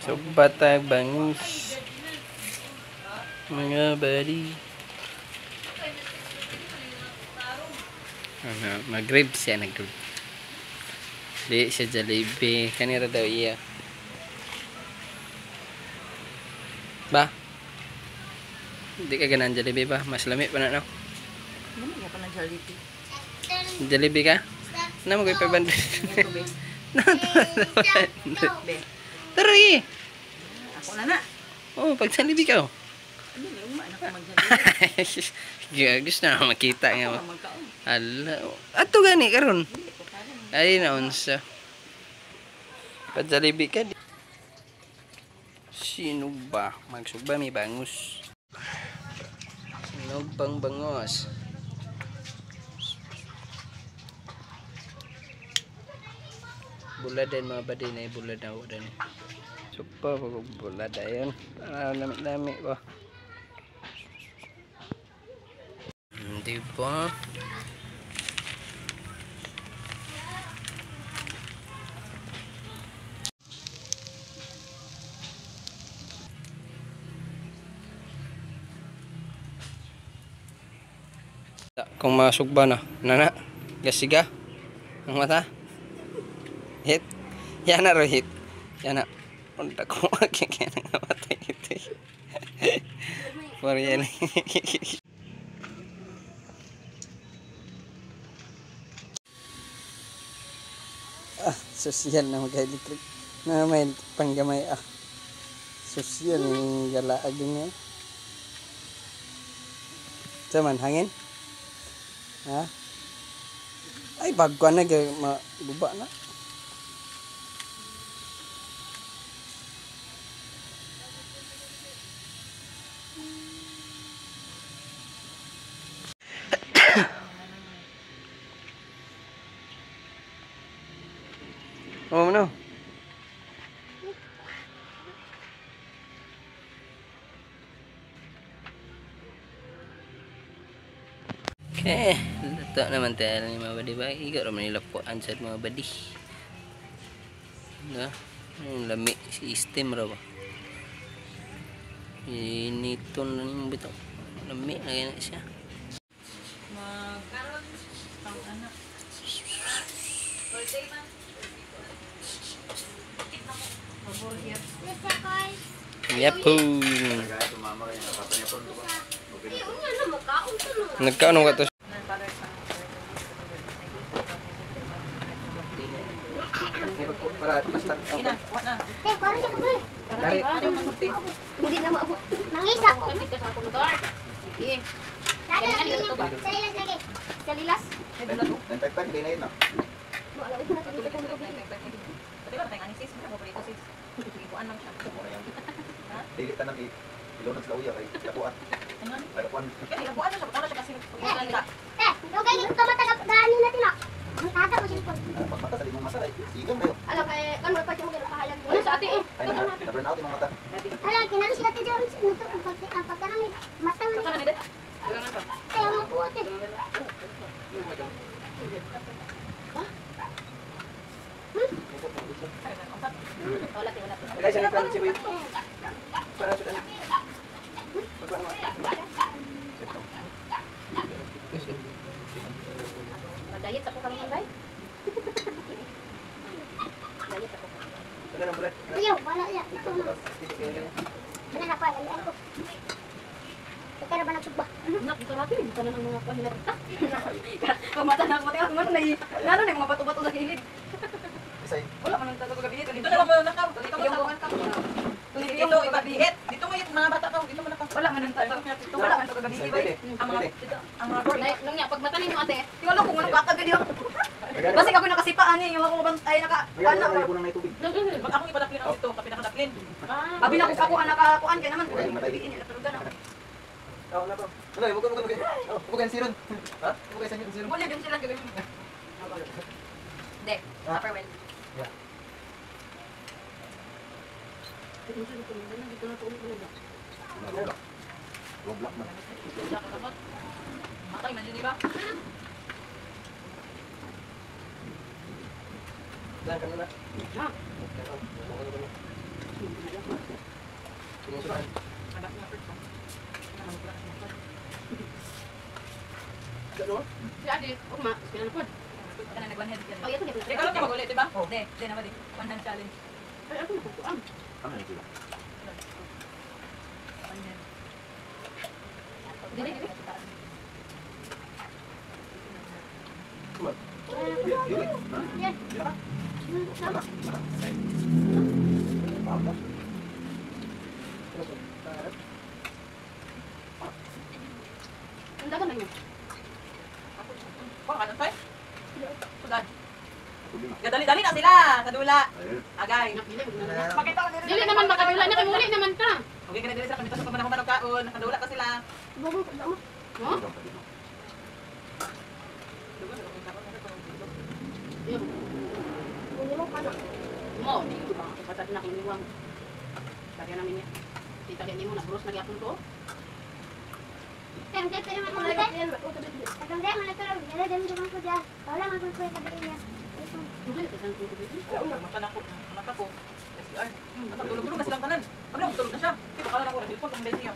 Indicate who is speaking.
Speaker 1: Sugba tag bangus. Mga buddy. Ano, mag-rib siya, nag-rib. Di siya Jollibee. Kanira daw iya. Ba? Hindi ka ganahan Jollibee ba? Mas lami pa na, no?
Speaker 2: Lami ka pa na Jollibee.
Speaker 1: Jollibee ka? Na mo ko'y 500. Tara eh!
Speaker 2: Ako na na.
Speaker 1: Oh, pag Jollibee ka, oh.
Speaker 2: Ano na, uma na ko mag-Jollibee.
Speaker 1: Gusto na makita nga mo. Ala, ato gani karon. Ay naunsa. Pag Jollibee ka. Sino ba? Magsugba may bangus. Sinugbang bangos. Bulad din mga baday na bulad na ako din. Sugba pag bulad ayon. Para lami-lami ba. Hindi ba? Kung masugba na, nana, gasiga, ang mata, hit, yan na ro hit, yan na, unta ko kaya nga mata ito. For yan. Ah, social na mag-electric, na may panggamay ah, social yung galaag niya. Saman hangin? Ha? Ay, bagwa na, maguba na. Oh, no. Okay, luto naman tayo ni mga badi ba? Iga raman nila po answer mga badi. No? Ang lami si steam raw ba? Initon na niyong bitaw. Lami na ganyan siya. Yapon. Nagkaano ka to?
Speaker 2: Si Ate, ugma, sila na pod.
Speaker 3: Kana nag one hand.
Speaker 2: Oh, yato gyud.
Speaker 3: Ikaw lang ka magulit, di ba? De, de naman di. One hand challenge.
Speaker 2: Ay, ako nakukuan.
Speaker 3: One hand.
Speaker 2: Dili, dili. Ang dagan na niya.
Speaker 3: Kuha ka ng tay? Sudan. Dali-dali na sila sa dula. Agay.
Speaker 2: Dili, dili.
Speaker 3: Pakita ko dili.
Speaker 2: Dili naman makadula na kay muli naman ta.
Speaker 3: Okay, kaya dili sila kami tapos pag manang kaon, nakadula ka sila.
Speaker 2: No? Mo, di ko ba pasad na kung niwang. Kaya namin niya. Tita kay nimo na bros na gyapon ko. Dili kay san ko dili.
Speaker 3: Mata na ko, mata ko. SR. Matulog-tulog na silang tanan. Ano, tulog na siya. Kaya baka na ako na cellphone kung niya.